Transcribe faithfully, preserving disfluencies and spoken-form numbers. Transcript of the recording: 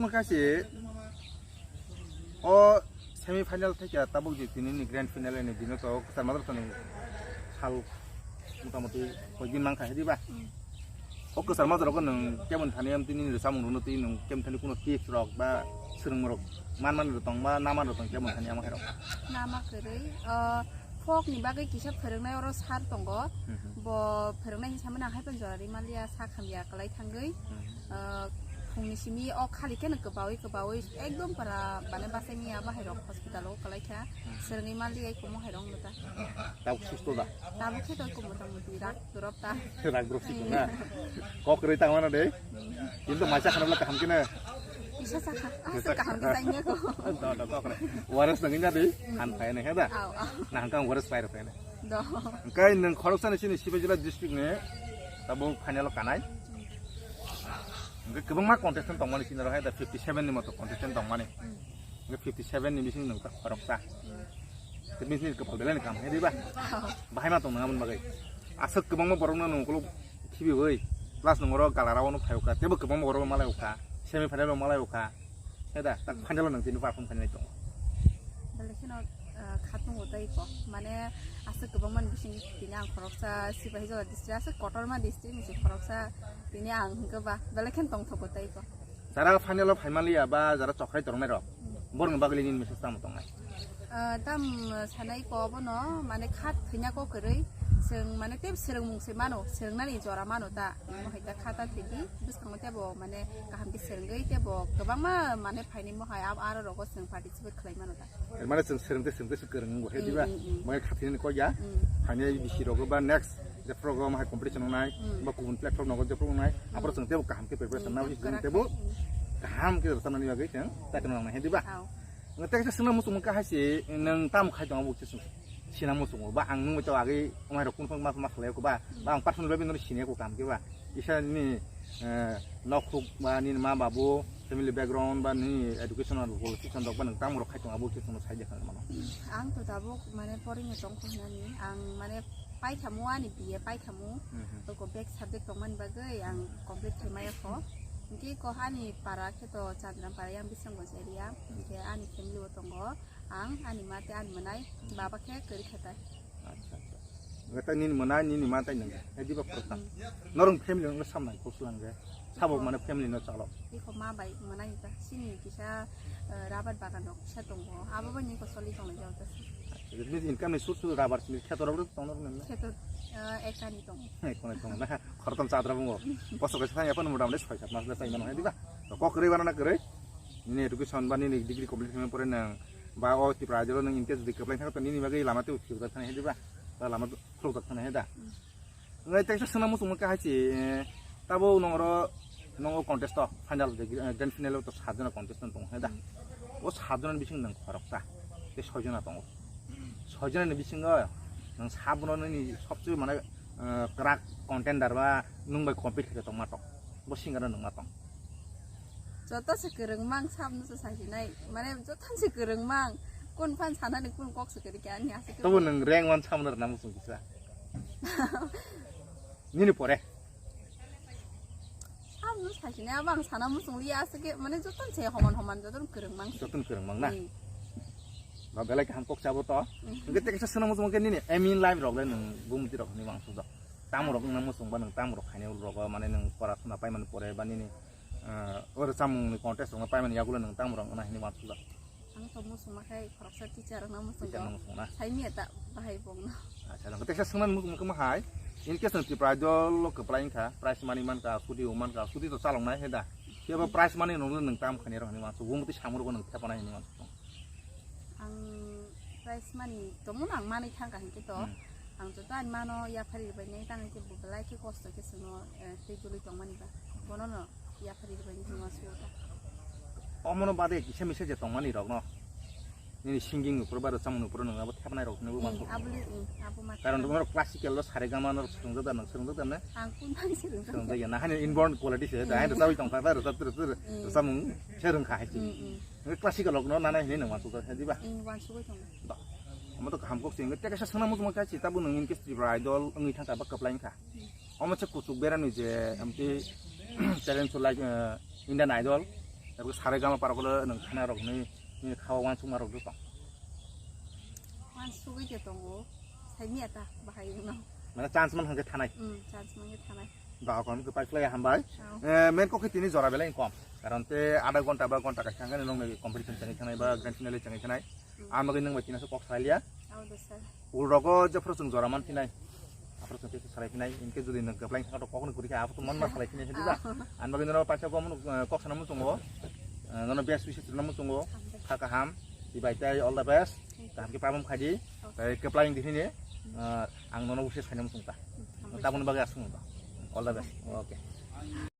Mokasi o semi final theke tabuk je tini ni grand final ni dino to kwchar madra tani sal motamoti koi din mankha, hedi ba? O kwchar madra ko nung kemon thani am tini ni samung rwno tini nung kemon thani kuno tips rok ba swrwng rok man man rok tong ba naman rok tong kemon thani ama khairok? Nama kwrwi, ah, folk ni bagwi kisa phwrwngnai oro sir tongo. Bo phwrwngnai hinwi samani ang hai phano jora ri manliya, sak hamya kwlai thangwi. Ah, phungni simi o khali kheno kwbawi kwbawi ekdom para mane basaimya bahai rok hospital o kwlai kha. Swrwngwi manliya eko mohai rok no ta. Tabuk susto da? Tabuk khe to eko motamoti rak dorop ta. Rak dorop si na. Kok kwrwi tangmano de. Kintu maisa khana bla kaham kene. Isa sakha. Ah, sa kaham khe saimya ko. Da, da, kok kwrwi. Waras nang ina de. Han phai ne he da. Au, au. Na hangkang waras phai rok phai ne. Do. Hingke nung khoroksa ni sini Sipahijala district ni tabuk final o kanai. Hingke kwbangma contestant tongmani sini rok hai da fifty seven ni moto contestant tongmani. Hingke fifty seven ni bising nung ta khoroksa. Te bising ni kwpal belai ni kam hai diba? Bahai ma tong nang aboni bagwi. Aswk kwbangma borok no nung ukuluk khibiwi plus nung oro galarao no phai ukha. Tebo kwbangma borok malai ukha. Semi final o malai ukha. Heda, tak final o nang tini perform khainai tongo. Belai kheno, ah, khatung o tei ko. Mane, aswk kwbangma ni bising tini ang khoroksa Sipahijala district, aswk kotorma district ni se khoroksa tini ang hingke ba, belai kheno tongthok o tei ko. Jara final o phai manliya ba jara chokhrai tornai rok, borokni bagwi nini message tamo tongnai? Ah, tam sanai ko bono, mane khat thwina ko kwrwi, chwng mane tei swrwngmung se mano, swrwngnani jora mano ta, imo hai ta khata thwidi, bwskango tebo mane kaham khe swrwngwi tebo kwbangma mane phaini mohai abo aro rogo chwng participate khlai mano ta. Mane chwng swrwngte swrwngte se kwrwng wngbo hai diba? Mm, mm, mm. Mane khathinani kok ya, Mm. phainai bisi rogo ba next je program hai competition wngnai, Mm. ba kubun platform nogo je program wngnai, Mm. aphuru chwng tebo kaham khe preparation Ni nai, chwng kwrak tebo khai, mm. kaham khe rwchapnani bagwi chwng chakri nangnai hai diba? Au. Nang tei kaisa swngna muchung kha hai se, nang tamo khai tongo bo se swng-, sina muchungo ba ang nung to agwi amai rok kunu phang ma, ma khlai ko ba, ba ang personal level no sini ko kam khe ba, isa ni, eh, nok huk ba ni ma babu, family background ba ni educational qualification rok ba nang tamo rok khai tongo bo se swngno sai de khan mano. Ang to tabuk mane poring tong kho nani, ang mane pai khamu ani B A pai khamu, Mhm. to ko back subject tong mani bagwi ang complete khai maya kho. Hingke ko hani para khe to Chandrampara yang Bisramganj area, hingke ani family o tongo. Ang, ani ma tei ani mwnai, baba khe kwrwi khe tai. Acha, acha. Nang tei nini mwnai, nini ma tei nang. Hai diba khoroksa. Norok family no samnai kok swlang je. Sabo mane family no chalo. Iko ma bai mwnai ta. Sini kisa, eh, rabar bagan rok kisa tongo. Abo bai ni ko soli tongo jao ta. Acha, nini income ni source rabar sini kheto rok tong norok nang. Kheto, eh, ekani tongo. Ekani tongo na. Khoroktham chadra bungo. Bosok kaisa thang ya phano mota moti soi sat mas le sai mano hai diba. Kok kwrwi bana na kwrwi. Nini education ba nini degree complete khaimani pore nang ba o Tripura rajyo nang in case jodi kwplai thangkha to nini bagwi lama tei phiyokjak thani hai diba? Ba lama khulukjak thani hai da? Ngai tei swngna muchungma khe hai se, eh, tabo nongro nongo contest o final de, eh, grand final o to sat jona contestant tongo hai da? O sat jona ni bising nang khoroksa tei soi jona tongo. Soi jona ni bisingo nang sabono nini sobse mane, eh, kwrak contender ba nwng bai compete khe tongma tong. Bo singer no nwngma tong. Joto se kwrwng mang sabno se sasinai. Mane joto se kwrwng mang. Kun phan sanani kun kok se kwrwi khe ani aswk. Tobo nwng rank one samno rwna muchung kisa. Nini pore. Sabno sasinai abo ang sana muchung liya aswk khe mane joto se homan homan joto kwrwng mang. Joto kwrwng mang na. Hmm. Ba belai kaham kok sabo to. Hmm. Hwnkhe tei kaisa swngna muchung khe nini aim in life rok le nwng bumti rok ni mangso do. Tamo rok nwng muchung ba nwng tamo rok khainai rok mane nwng pora suna pai mani pore ba nini Ah, o rwchapmungni contest rokno paimani yagulo nwng tamo rok wngna hinwi uansukjak? Ang to muchungma khai khoroksa teacher wngna muchungo. Teacher wngna muchungna? Saimanya ta bahai bongno. Acha, nwng teisa swngmani muchungma khe ma hai? In case nwng Tripura Idol o kwplai wngkha, prize money mankha, scooty bo mankha, scooty to chaloknai he da? Phiya bo prize money rokno nwng tamo khainai rok hinwi uansukgo, bo twi samung rokbo nwng thepanai hinwi uansukgo. Ang prize money tongmano ang manwi thangkha hinkhe to. Hmm. Ang joto ani mano yaphari rwbainai tangwi khe bo belai khe kosto khe chwngno, eh, tei joloi tongmani ba. Bono no yaphari rwbainai hinwi uansukgo ta. Omono bade kisa misa je tongmani rokno. Nini singing ni upor ba rwchapmung ni upor nwng abo thepanai rok hinwi bo Hmm, uansukgo. Aboni, hmm, abo ma Karon thang. Norok classical lo saregama norok swrwngjak da nwng swrwngjak da na? Ang kun phang swrwngjak. Swrwngjak ya na hani inborn quality se da Hmm. hai rwchapwi tongkha ba rwchap rwchap Hmm. rwchapmung se rwngkha hai se. Hmm, hmm. Nang classical rok no nana hinwi nang uansuk jak, diba? Ing uansugwi tongo. Ba. Omo to kaham kok se, tei kaisa swngna muchungma khe, tabuk nwng in case Tripura Idol wngwi thangkha ba kwplai wngkha. Omo se kuchuk berani je, amtwi talent show like, eh, Indian Idol, Abo sarai gama parok le nang khana rok ni, ni khawa wansukma rok do tong. Wansugwi de tongo. Saimiya ta bahai uno. Mane chance man hangke thanai. Hmm, chance man ke thanai. Ba kon ke pai khlai hambai. Oh. Eh, men kok tini jora belai kom. Karon te adha ghonta ba ghonta ka sangani nong competition changi thanai ba grand finale changi thanai. Hmm. Amagwi nang bai tina so kok salia. Oh, do sir. Ul rogo je phro sung jora man tinai. Aphro sung te salai tinai. Inke jodi nang keplaing thang to kok ni kuri kha aphro man ma salai tinai sida. An bagwi no paisa gom kok sana muchungo. Nono best wishes na muchungo. Kha kaham. Ibai tai all the best. Kaham ke pamam khaidi. Tai keplaing di hini. Ang nono wishes khaina muchung ta. Tabun bagwi asung ta. All the best. Okay.